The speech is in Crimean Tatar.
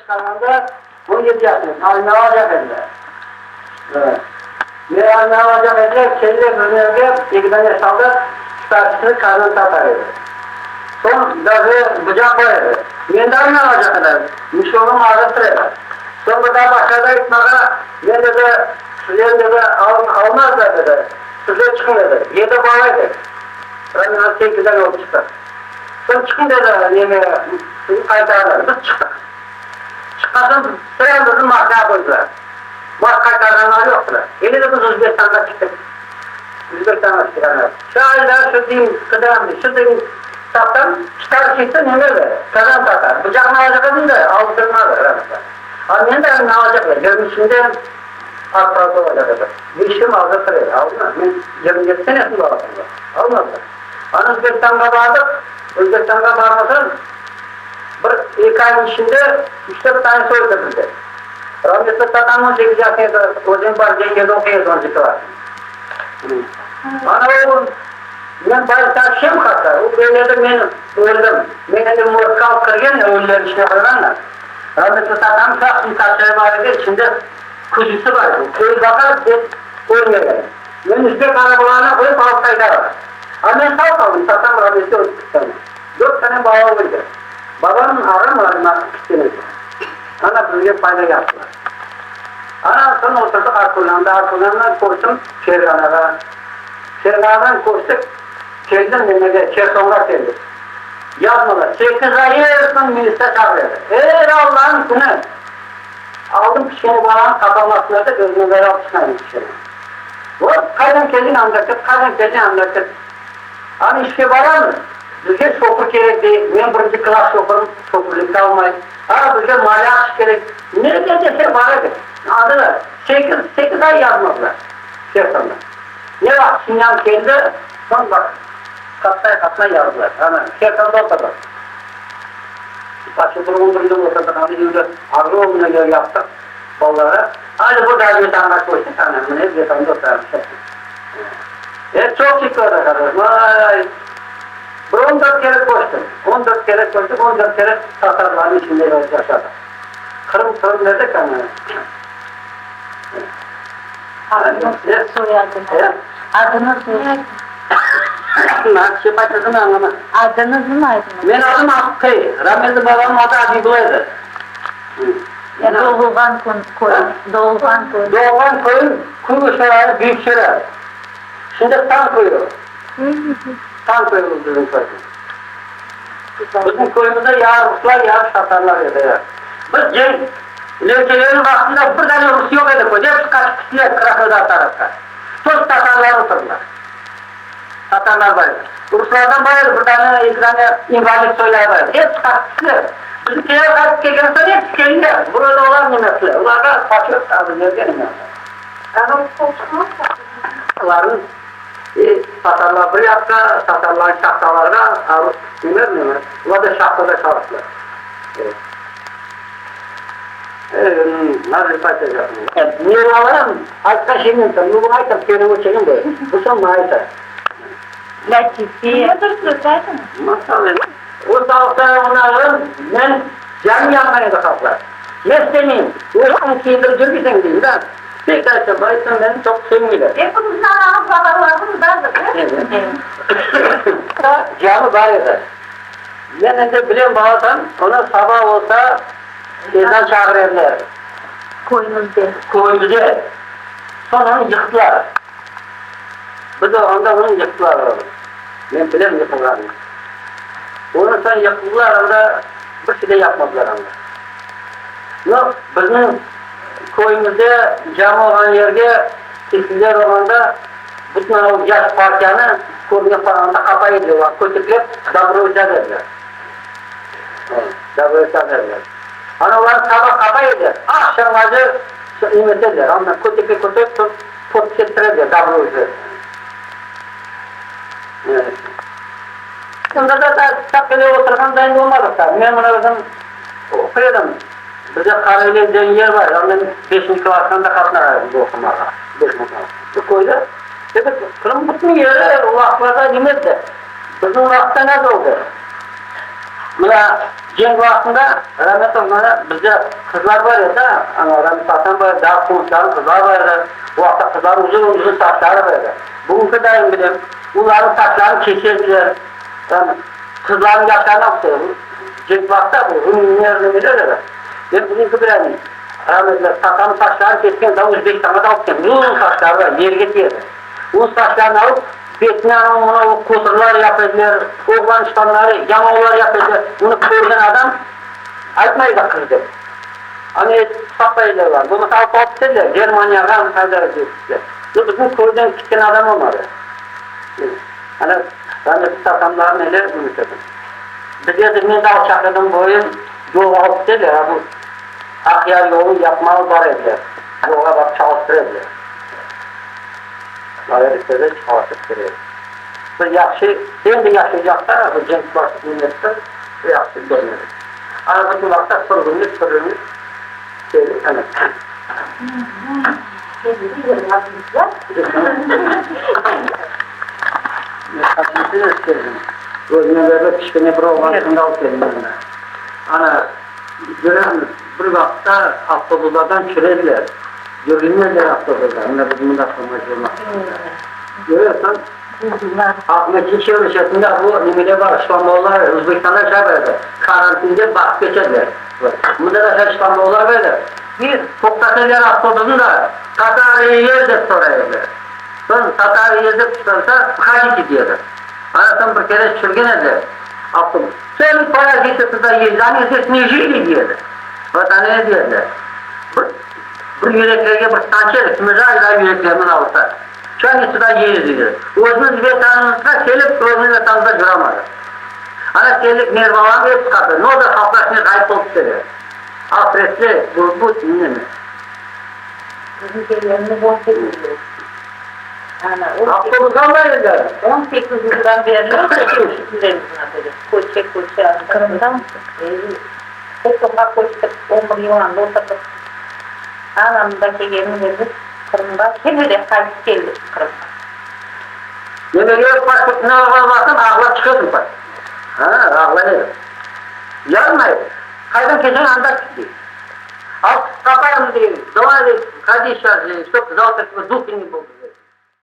Çıqarğanda 17 yaşında edim, armiyağa alacaq ediler. Meni armiyağa alacaq ediler, keldiler bizim evge, eki dane soldat, starşisini qazan tatar edi. Soñ daje bıcaq bar edi. Meni de armiyağa alacaq ediler, mişogım azır tura edi. Soñ bir daa başladı aytmağa, men dedi, sizlerni dedi, almazlar dedi, sizler çıqıñ dedi. Yedi bala edik, Ramazan sekizden olıp çıqtıq. Soñ çıqıñ dedi, neme, sizni qaytarırlar. Biz çıqtıq. Çıqqan soñ sıra bizni maşnağa qoydılar. Baş qaytarğanlar yoqtılar. Ene de biz Özbekistanğa çıqtıq. Özbekistanğa çıqtıq ana. Şu ayda şu diyim qıdıram dey. Şu diyim tapsam, starşiysi neme edi, qazan tatar. Bıcaqnı alacaq edim de, aldırmadı Ramazan. A meni de armiyağa alacaqlar. Yigirmi üçünde az qalsa olacaq edi. Beşim azır tura edi. Aldımı? Men 27 senesinde olasım bar. Almadılar. Ana Özbekistanğa bardıq. Özbekistanğa barmasam, bir eki aynıñ içinde üç-dört tanesi öldi bizde. Rahmetli tatam 18 yaşında edi, özem bar cengede oquy edi onuncu klassnı. Ana o, men baylıqta tüşem hatta, o böyle de men öldim. Men endi morgqa alıp kirgen, ölülerniñ içine qoyğanlar. Rahmetli tatamnıñ sağ qapçağı bar edi, içinde küzgüsi bar edi. Köz baqar dep ölmegen. Men üzbek arabalarına qoyıp alıp qaytalar. A men sağ qaldım, tatam rahmetli ölip ketken. Dört tane bala öldi. Babam, ağam armiyası ketken edi. Ana bizge fayda yaptılar. Ana soñ oturdıq Arkulanda, Arkulandan köçtim Ferğanağa. Ferğanadan köçtik, keldim nemege, Hersonğa keldik. Yazmalar, sekiz ay er kün milisa çağıra edi. Er Allanıñ künü. Aldım kiçkene balanı qapamasınlar dep özüme beri alıp çıqayım kiçkene. Vot, qaydan keldiñ anda kir, qaydan keldiñ anda kir. Ana işke baramız, bizge şofır kerek dey, men birinci klass şofırım, şofırlıqta almay. A, bizge malârç kerek. Ne de dese bar edi. Adı, sekiz, sekiz ay yazmadılar Hersonda. Ne vaqıt sinyal keldi, soñ baq, qatnay-qatnay yazdılar. Ana, Hersonda oturdıq. Paçı bir on bir yıl oturdıq, anda evde ogromnıy yer yaptıq balalara. Hadi bu da Vetanğa köçtik, ana, mına Vetanda oturamız. E, çoq şey kördik, qardaşım, ay! Bir 14 kere köçtim. 14 kere köçtik, 14 kere tatarlarnıñ içinde yaşadıq. Qırım, Qırım dedik, ana. Adıñız, soyadıñız? Adıñız ne? Nasıl aytasın, añlamadım. Adıñıznı aytıñız. Men adım Aqqı. Rahmetli babamnıñ adı Abibulla edi. Doğulğan kün, köy, doğulğan köy. Doğulğan köyüm Kuygu Şarayı, Büyük Şeray. Şimdi Tan köyü. Tan köyü bizim köyümüz. Bizim köyümüzde ya ruslar, ya tatarlar edi. Biz cenk levkeleriniñ vaqtında bir dane rus yoq edi köyde, hepsi qaçıp kettiler Krasnodar tarafqa. Tek tatarlar oturdılar. Tatarlar bar edi. Ruslardan bar edi bir dane, eki dane invalid soyları bar edi. Hepsi qaçıp kettiler. Bizimkiler qaytıp kelgen soñ hepsi keldiler. Burada olar neme ettiler? Olarğa paçot adı bergen emi. Olarnıñ tatarlar bir yaqta, tatarlarnıñ şahtalarğa, a rus neme neme, olar da şahtada çalıştılar. Nasıl aytacaqım? Men alam, aytqan şeyim yoq. Men buña aytam, perevod çekem bu. Bu soñ maña ayta. Lâtife. Ne bir söz aytıñız. Masal endi. O sağlıqtan onı alam, men canım yanğan edi halqlar. Men istemeyim. Özüñ kiyindirip yürmeysiñ deyim da. Pek aytsam, aytsam meni çoq sevmeyler. Epimizniñ anamız, babalarımız bardır, da? Da camı bar edi. Men endi bilem balasam, onı saba olsa ezan çağır ediler. Köyümizde. Köyümizde. Soñ onı yıqtılar. Biz olğanda onı yıqtılar. Men bilem yıqılğanını. Onı soñ yıqtılar, anda bir şey de yapmadılar anda. No, bizniñ köyümizde cami olğan yerge sessizler olğanda bütün o yaş partiyanı körgen anda qapay ediler, olarnı köteklep dobrovolca ediler. Dobrovolca ediler. Ana olarnı saba qapay ediler, aqşamğace neme etediler, anda kötekle kötek soñ pot kettirediler dobrovolca. Onda da tap böyle oturğan olmadıq da. Men mına özüm oquy edim. Bizde Qaraölen degen yer bar, anda men beşinci klasstan da qatnar edim bu oqumağa. Beşinci klass. Bir köyde. Demek, Qırım bütün yeri o vaqıtlarda neme edi? Bizim vaqıtta nasıl oldı? Mına. Cenk vaqtında rahmetli mana bizde qızlar bar edi, ana rahmetli atam bar edi, daa qoñşularnıñ qızları bar edi. O vaqıtta qızlarnıñ uzun-uzun saçları bar edi. Bugünki dayım bilem, olarnıñ saçlarını kese ediler. Qızlarnıñ yaşlarına oqşay. Cenk vaqıtta bu rumınler nemeler edi. Men bugünki bilem, rahmetli tatamnıñ saçlarını kesken, daa Özbekistanğa da alıp ketken. Uzun saçları bar, yerge tiyedi. O saçlarını alıp, betine anavı-mınavı qoturlar yapa ediler, oğlan ştanları, yamavlar yapa ediler. Bunı körgen adam aytmay edi qız dep. Anı saqlay ediler olarnı. Bolmasa alıp alıp ketediler, Germaniyağa, qaydalar kettiler. Yoq, bizim köyden ketken adam olmadı. Ana, rahmetli tatamların ele unutırdım. Bizler de, men de alçaq edim boyum, yolğa alıp ketediler, a bu Aqyar yolun yapmalı bar ediler. Yolğa barıp çalıştıra ediler. Ayrı çalışıp kerek. Bir yahşı, endi yaşaycaqta bu cenk başıp milletni bir yahşı körmedi. Ana bütün vaqıtta sürgünlik, sürgünlik keldi, ana. Özüme berli kiçkene bir oğlan şunda alıp keldim mında. Ana, göremiz, bir vaqıtta avtobuslardan tüşürediler. Yürülmezler avtobuslar, mına biz mında Görüyorsan, Aqmescit çevresinde bu nimeler bar, şlambomlar, Özbekistanda şay bar edi, karantinde baqıp keçediler. Mında da şay şlambomlar bar edi. Bir toqtatırlar avtobusnı da, Tatar yer dep soray ediler. Soñ Tatar yer dep sorasa, vhodite dey edi. Ana soñ bir kere tüşürgen ediler avtobus. Seni parazitı tуда есть, они здесь не жили dey edi. Vot ana dey ediler. Bir Bir yüreklerge bir sançı edi, kimi ğaliba yüreklerimiz avurta. Çöl üstüda yezdi. Özümiz Vetanımızğa kelip, özümiz Vetanımızda curamadıq. Ana keldik, nervalanıp ep çıqardı. Ne oldı, halqlar şimdi ğayıp olıp kettiler. Asretli, bu, bu nemi? Bizim kelgenimiz 18 yıl. Ana, on Avtobusdan da ediler. 18 yıldan berli üstündemiz böyle. Köçe, köçe. Qırımda mı? Kotonğa köçtik, 11 yıl anda oturdıq. Ana mında kelgenimiz endi Qırımğa kene de qaytıp keldik Qırımğa. Nimeger pasportını alğan vaqtım ağlap çıqıyordum pa. Ha, ağlay edim. Yarmay, qaydan kelseñ anda çıq dey. Al, qaparım dey, davay dey, hodi seyças dey, ştob zavtra tebe duhi ne boldı.